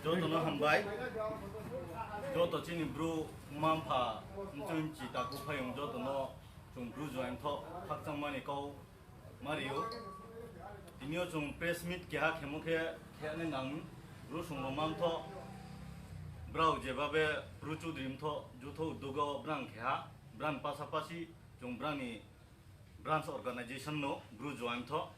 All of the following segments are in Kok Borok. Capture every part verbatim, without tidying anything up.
Jotono hambai. Joto chini bru mampha mchun chi taku phayung jotono chung bru join tho khakchangmani kau mario. Tinio chung press meet keha khemo khe khene nang bru sungro mantho. Brao jebabe bru chudri mtho jutho udugo brang keha bran pasapasi chung brani branch organization no bru join tho.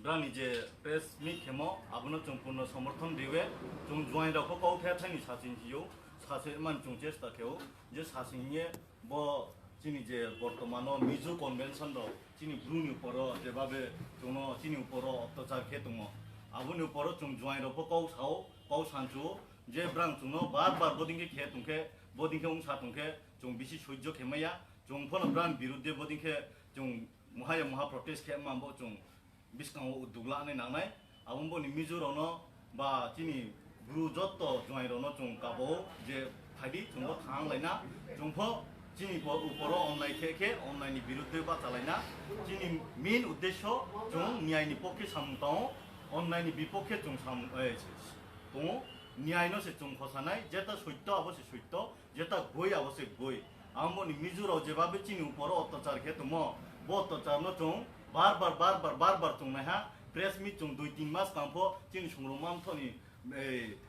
Brani je press meet khemo abono chung purno somorthon riwe chung join rok kok khe thani sachin hiyo sase man chung chesta kheo je sachin ye bo chini je bortomano Mizo convention rok chini bru ni uporo jebabe chungno chini uporo ottachar khe tongo aboni uporo chung join rok kok sao kok sanchu je brang chungno bar bar boding khe khe tongkhe boding khe ungsa tongkhe chung bisi sojjo khemaya chung phono brang birudde boding khe chung Mohaya moha protest khe mambo chung biskango udugla ani nangnai. Aboni boni Mizo rokno ba chini bru jotto join rokno chung kabo je phaidi chungbo thang laina chungpho chini po uporo onnai khe khe onnai ni birudde ba chalaina chini main uddesho chung niyai ni pokhe samung tong onnai ni bipokhe chung samung tongo niyai no se chung khosanai jeta sotto abo se sotto jeta goi abo se goi. Aboni Mizo rok jebabe chini uporo ottachar khe tongmo, bo ottachar no chung bar bar bar bar bar bar chung naiha press meet chung dui tin mas kangpho chini sungrung mamthoni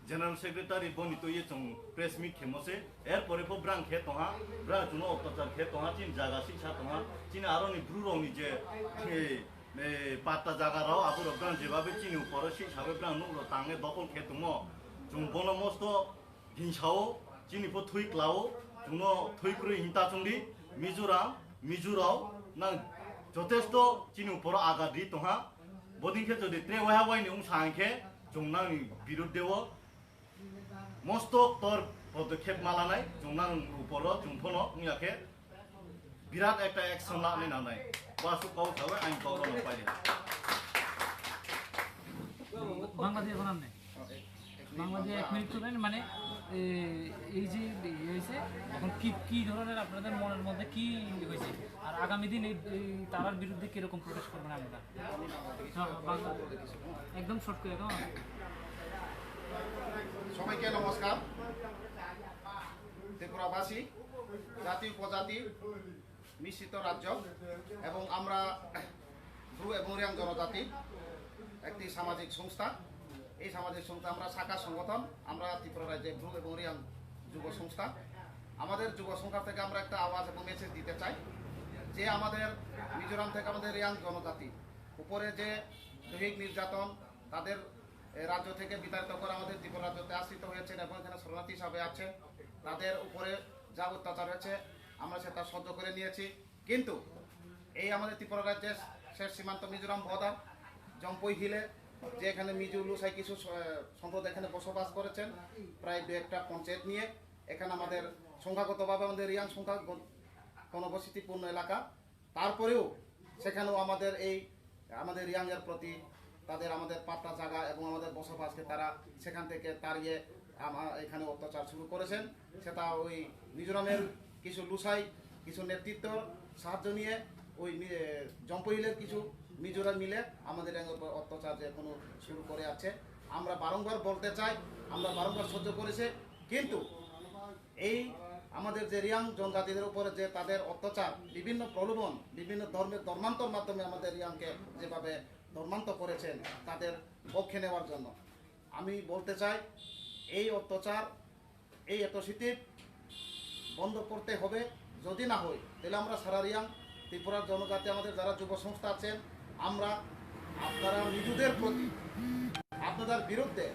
general secretary boni toye chung press meet khemo se. Er pore pho brang khe tongha, brang chungno ottachar khe tongha, chini jaga singsa tongha, chini aroni bru rokni je patta jaga rok abo rok brang jebabe chini uporo singsabe brang nuk rok tange dokol khe tongmo. Chung bono mosto hinsao chini pho thui klao chungno thui kroi hinta chungdi Mizoram Mizorao nang jotesto chini uporo agar ri tongha bodin khe jodi tre waiha waini wngsa hingkhe chung nangni birudde o mosto tor podokhep malanai chung nang uporo chung phono wngya khe birat ekta action lani nanai. Bo aswk kok sawi ang kok rokno paidi. Bangla দিয়ে বানান নেই। বাংলা দিয়ে এক মিনিট তো নেন, মানে, এ, এই যে ইয়ে হয়েছে, এখন কি, কি ধরনের আপনাদের মনের মধ্যে কি হয়েছে? আর আগামী দিন এই, এই তারার বিরুদ্ধে কিরকম প্রোটেস্ট করবেন আপনারা? হ্যাঁ, হ্যাঁ, বাংলা। একদম শর্ট করে, কেমন? সবাইকে নমস্কার। ত্রিপুরাবাসী, জাতি উপজাতি মিশ্রিত রাজ্য এবং আমরা ব্রু এবং রিয়াং জনজাতি একটি সামাজিক সংস্থা। এই সামাজিক সংস্থা আমরা শাখা সংগঠন, আমরা ত্রিপুরা রাজ্যে ব্রু এবং রিয়াং যুব সংস্থা। আমাদের যুব সংস্থা থেকে আমরা একটা আওয়াজ এবং মেসেজ দিতে চাই যে আমাদের মিজোরাম থেকে আমাদের রিয়াং জনজাতি উপরে যে দৈহিক নির্যাতন, তাদের এ, রাজ্য থেকে বিতাড়িত করে আমাদের ত্রিপুরা রাজ্যতে আশ্রিত হয়েছেন এবং এখানে শরণার্থী হিসাবে আছে, তাদের উপরে যা অত্যাচার হয়েছে আমরা সেটা সহ্য করে নিয়েছি। কিন্তু এই আমাদের ত্রিপুরা রাজ্যের শেষ সীমান্ত মিজোরাম বর্ডার জম্পুই হিলে যে এখানে মিজো লুসাই কিছু স-, সম্প্রদায় এখানে বসবাস করেছেন, প্রায় দু একটা পঞ্চায়েত নিয়ে। এখানে আমাদের সংখ্যাগতভাবে আমাদের রিয়াং সংখ্যা গ-, ঘনবসতিপূর্ণ এলাকা। তারপরেও সেখানেও আমাদের এই আমাদের রিয়াংয়ের প্রতি তাদের আমাদের পাট্টা জায়গা এবং আমাদের বসবাসকে তারা সেখান থেকে তাড়িয়ে আমা-, এখানে অত্যাচার শুরু করেছেন। সেটা ওই মিজোরামের কিছু লুসাই, কিছু নেতৃত্ব সাহায্য নিয়ে ওই মি-, এ, জম্পহিলের কিছু মিজোরাম মিলে আমাদের রিয়াংয়ের উপর অত্যাচার যে কোনো শুরু করে আছে। আমরা বারংবার বলতে চাই, আমরা বারংবার সহ্য করেছে, কিন্তু এই আমাদের যে রিয়াং জনজাতিদের উপরে যে তাদের অত্যাচার, বিভিন্ন প্রলোভন, বিভিন্ন ধর্মের ধর্মান্তর মাধ্যমে আমাদের রিয়াংকে যেভাবে ধর্মান্তর করেছেন তাদের পক্ষে নেওয়ার জন্য, আমি বলতে চাই এই অত্যাচার, এই অ্যাট্রোসিটি বন্ধ করতে হবে। যদি না হয় তাহলে আমরা সারা রিয়াং ত্রিপুরার জনজাতি আমাদের যারা যুব সংস্থা আছেন আমরা আপনারা নিজেদের প্রতি আপনাদের বিরুদ্ধে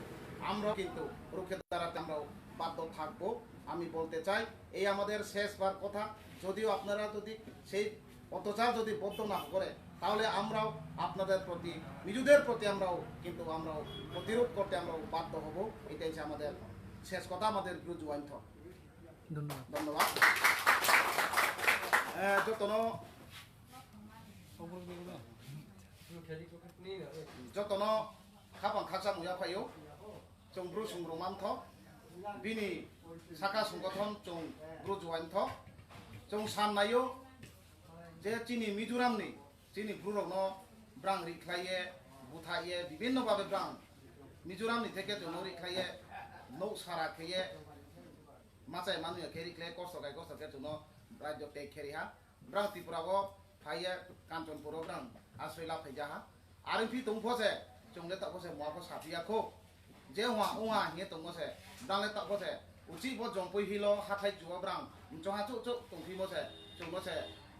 আমরা কিন্তু রুখে দাঁড়াতে আমরাও বাধ্য থাকব। আমি বলতে চাই এই আমাদের শেষবার কথা, যদিও আপনারা যদি সেই অত্যাচার যদি বন্ধ না করে তাহলে আমরাও আপনাদের প্রতি নিজেদের প্রতি আমরাও কিন্তু আমরাও প্রতিরোধ করতে আমরাও বাধ্য হব। এটাই হচ্ছে আমাদের শেষ কথা আমাদের ব্রু জুয়াইন্থ। ধন্যবাদ। ধন্যবাদ। এ, যতন Jotono khapang khaksa muya phaio, chwng bru sung rwmantho, bini saka sungkothon chwng bru juaintho, chwng san naio je chini Mizoramni, chini brurokno brang rikhlaiye, buthaiye, bibinno babe brang Mizoramni theke chwngno rikhlaiye, Nok sara khe ye machai manu ya khe ri khlai kosto kai kosto khe chwngno rajyo tag khe ri ha. Brang Tripura o phai ye Kanchanpur o brang asroi la phai ja ha. Are phi tong pho se chwng le ta pho se mo pho sa phi ya kho. Je hwa ungha hiye tongmo se, brang le tokbo se, uchi bo Jompui Hill o hathai chuo brang, mchong ha chuk chuk tongphimo se, chwngmo se,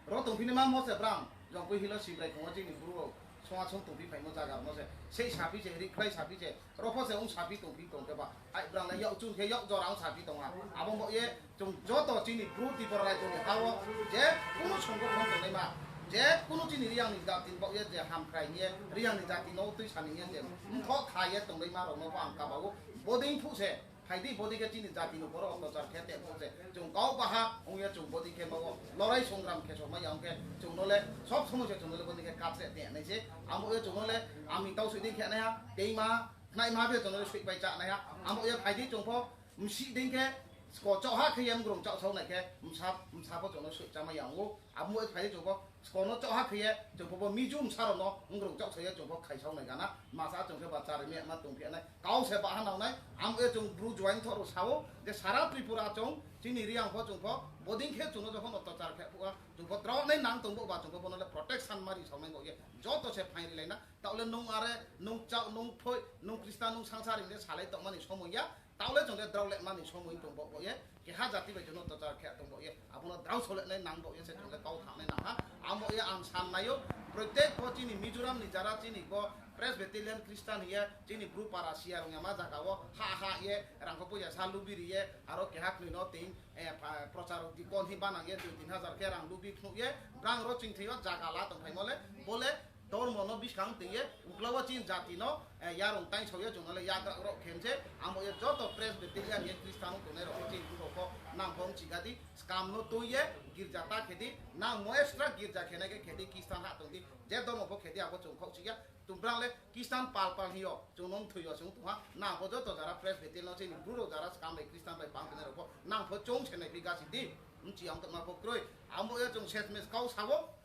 ro tongphini ma mo se brang, Jompui Hill o Sibrai khongo chini bru rok, songa song tongphi phaimo jaga mo se, sei sapi se, ri khlai sapi se, ro pho se ung sapi tongphi tongkhe ba, ai brang le yok chun khe yok jora ung sapi tongha, abo mo ye, Chwng joto chini Bru Tripura Rajyoni ha-o je kunu songothon tongnaima, je kunu chini Riyangni jatini bagwi je hamkrai hiye, Riyangni jatino twi sani hiye je mthok kha ye tongnaima rokno bo ang kabao. Boding phu se, phaidi bodi khe chini jatini borok ottachar khe tepho se, chwng kok baha wngya chwng bodi khe nogo lorai songram khe sokma ya wngkhe chwngno le sob somoi se chwngno le bodi khe kap se tenai se, amo ye chwngno le ami tau sui ding khe naiha, teima khnai ma be chwngno le sui pai cha naiha, amo ye phaidi chwng pho Msi ding khe sko chokha khe ye mgrung chok sau nai khe msa, msa pho chwngno sui chama ya wngo. Abo wngwi phai chwng pho skono chokha khe ye chwng pho bo miju msa rokno mgrung chok sai ye chwng pho khai sau nai gana. Masa chwng khe ba chari me ma tong phi nai. Kau se ba ha nang nai. Amo ye chwng Bru juain thoro sao je sara Tripura chwng chini Riyang pho chwng pho boding khe chwngno jokhon ottachar khe phuka chwng pho drok nai nang tong bo ba chwng pho bono le protection ma ri sau nai bo ye. Joto se phai ri lai na. Taole nung are, nung chao, nung phoi, nung Kristan, nung sangsar hingke salai tongmani somoi ya. Taole chwngke drao lepmani somoi tong bo ye. Keha jati bai jono tochar khe tong bo ye. Abono drao solenai nang bo ye se chwngke kau thangnai nang ha. Amo ye ang san naio. Protek bo chini Mizoram ni jara chini bo Presbyterian Kristan hiye chini Bru para siya rong ya ma jaga o ha ha ye rangko puja sa lubi ri ye aro keha khwlai no tin, eh, pa-, prochar di kon hi banang ye dui tin hajar khe rang lubi phnu ye brang ro ching thio jaga la tong phai mole bole Dormo no bwskang twi ye, ukla o chini jati no, eh, yarung tang sao ye, chwng no le yagra rok khem se, amo ye joto Presbyterian ye Christian wng tongnai rok chini bwrok kho nang bo wng chika di, skam no twi ye, girja ta khe di, nang mo extra girja khe nai khe khe di, Christian ha tong di, je dormo pho khe di, abo chwng khok si ya, chwng brang le Christian pal pal hi yo, chwng no wng thwi yo, chwng tong ha, nang bo joto jara Presbyterian no chini bru rok jara skam bai Christian bai pang tongnai rok pho, nang pho chwng se nai phi gasi di, wng chi ang tongma pho kroi, amo ye chwng ses mes kau sao,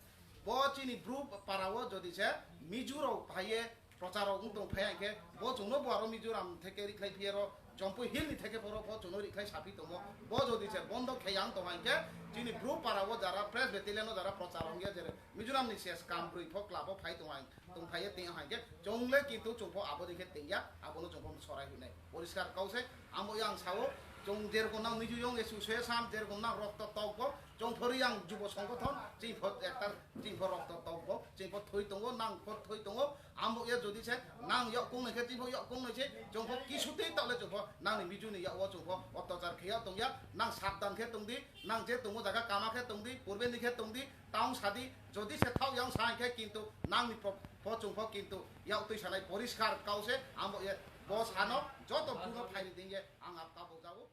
Bo chini bru para o jodi se Mizo rok phai ye prochar rok wng tong phai ya khe bo chwng no bo aro Mizoram theke rikhlai phiye ro Jompui Hill ni theke phoro bo chwng no rikhlai saphi tongo. Bo jodi se bondo khe yang tong hai khe chini bru para o jara Presbyterian o jara prochar rok ya jere Mizoram ni se skam brwi pho club o phai tong hai tong phai ye teng hai khe chwng le kintu chwng pho abo dikhe teng ya abo no chwng pho sorai hinai poriskar kau se amo yang sao chwng jerokon nang Mizo Young Association jerokon nang rokto tok bo Chwng pho Riyang jubo songgothon, chini pho ekta, chini pho rokto tok bo, chini pho thwi tongo, nang pho thwi tongo, amo ye jodi se nang yok kung nai khe, chini pho yok kung nai se, chwng pho kisu twi tole chwng pho nang ni Mizo ni yak o chwng pho ottachar khe ya tong ya, nang sabdan khe tong di, nang je tongo jaga kama khe tong di, purbe ni khe tong di, taung sa di, jodi se thao yang sa khe kintu nang ni pho, pho chwng pho kintu yak twi sanai poriskar kau se, amo ye bo sano joto buno phai ni ding ye ang ap tabuk jago.